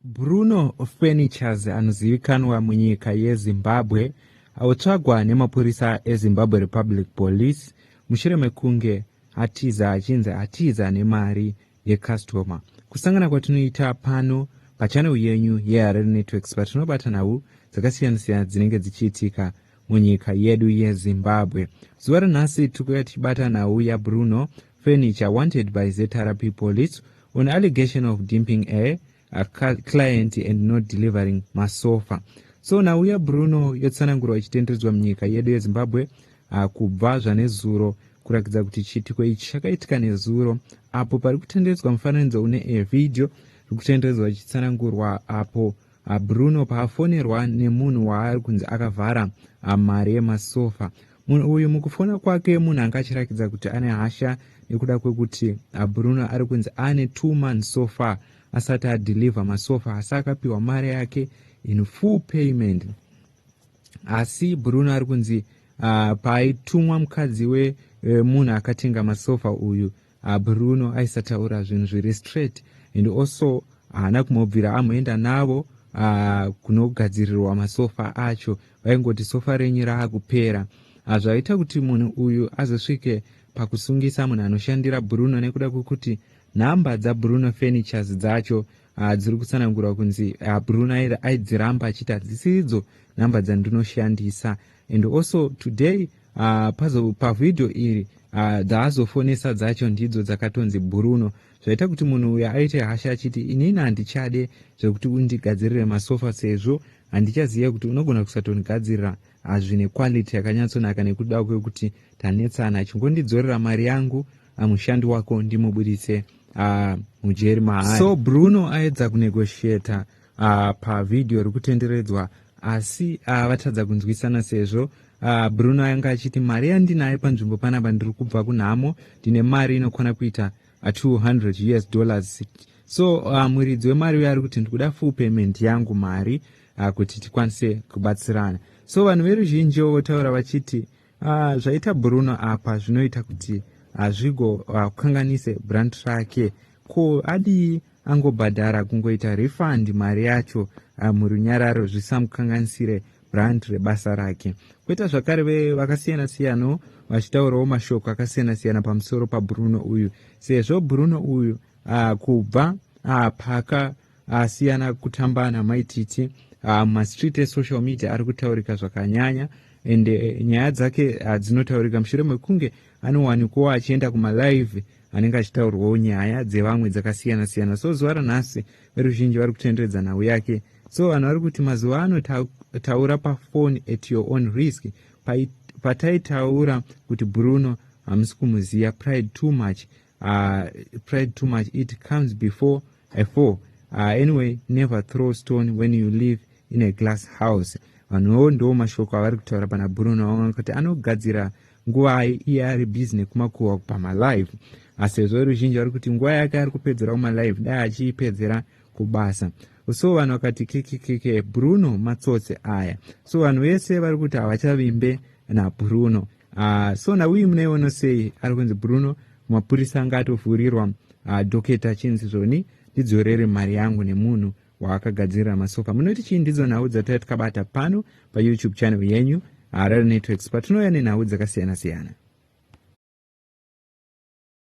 Bruno Furnitures anozivikanwa munyika yeZimbabwe otsvagwa nemapurisa eZimbabwe Republic Police mushure mekunge atiza achinzi atiza nemari yecustomer. Kusangana kwatinoita pano pachannel yenyu yeHarare Networks patinobata nhau dzakasiyana-siyana dzinenge dzichiitika munyika yedu yeZimbabwe. Zuva ranhasi tiri kuuya tichibata nhau yaBruno Furniture wanted by ZRP Police on allegation of dumping a client and not delivering masofa. So nhau yaBruno yotsanangurwa ichitenderedzwa munyika yedu yeZimbabwe kubva zvanezuro, kurakidza kuti chiitiko ichi chakaitika nezuro, apo pari kutenderedzwa mufananidzo une evhidhiyo ri kutenderedzwa ichitsanangurwa apo Bruno paafonerwa nemunhu waari kunzi akavhara mari yemasofa. Munhu uyu mukufona kwake munhu anga achirakidza kuti ane hasha nekuda kwekuti Bruno ari kunzi ane 2 months so far asati adeliver masofa, asi akapiwa mari yake in full payment. Asi Bruno ari kunzi paaitumwa mukadzi wemunhu akatenga masofa uyu, Bruno aisataura zvinhu zviri straight and also haana kumobvira amboenda navo kunogadzirirwa masofa acho. Vaingoti sofa renyu raakupera. Zvaita kuti munhu uyu azosvike pakusungisa munhu anoshandira Bruno nekuda kwekuti nhamba dzaBruno Furnitures dzacho dziri kutsanangurwa kunzi Bruno aidziramba achiti hadzisiridzo nhamba dzandinoshandisa. And also today pavhidhiyo iri dzaazofonesa dzacho ndidzo dzakatonzi Bruno. Zvaita kuti munhu uyu aite hasha achiti, "Inini handichade zvekuti undigadzirire masofa sezvo handichaziva kuti unogona kusatondigadzirira zvine quality yakanyatsonaka nekuda kwekuti tanetsana. Chingondidzorera mari yangu, mushandi wako ndimubudise mujeri maari." So Bruno aedza kunegotiata pavhidhiyo ri kutenderedzwa, asi vatadza kunzwisana sezvo Bruno anga achiti, "Mari yandinayo panzvimbo panapa, ndiri kubva kunhamo, ndine mari inokwana kuita 200 US dollars." So muridzi wemari uyo ari kuti, "Ndikuda full payment yangu mari kuti tikwanise kubatsirana." So vanhu veruzhinji votaura vachiti zvaita Bruno apa zvinoita kuti zvigokanganise brand rake. Ko adii angobhadhara, kungoita refund mari yacho murunyararo, zvisamukanganisire brand rebasa rake? Kwoita zvakare vakasiyana-siyanawo vachitaurawo mashoko akasiyana-siyana pamusoro paBruno uyu, sezvo Bruno uyu kubva pakasiyana kutamba naMaititi mumastreet esocial media ari kutaurika zvakanyanya, and nyaya dzake dzinotaurika mushure mekunge anowanikwawo achienda kumalive anenge achitaurwawo nyaya dzevamwe dzakasiyana-siyana. So zuva ranhasi veruzhinji vari kutenderedza nhau yake. So vanhu vari kuti, "Mazuva ano taura pafoni at your own risk. Pataitaura kuti Bruno hamusi kumuziva. Pride too much, pride too much, it comes before a fall. Anyway, never throw stone when you live in a glass house." Vanhuwo ndo mashoko avari kutaura pana Bruno, vamwe kuti anogadzira nguvai iye ari busy nekumakuhwa pamalive, sezvo ruzhinji vari kuti nguva yake ari kupedzera kumalive, dai achiipedzera kubasa. So vanhu vakati, "Kekekeke, Bruno matsotsi aya." So vanhu vese vari kuti havachavimbe naBruno. So nauyi munoiono sei? Ari kunzi Bruno mapurisa anga atovhurirwa docket achinzi zvoni ndidzorere mari yangu nemunhu waakagadzirira masofa. Munoti chii? Ndidzo nhau dzataitikabata pano paYouTube channel yenyu Harare Networks, patinouya nenhau dzakasiyana siyana.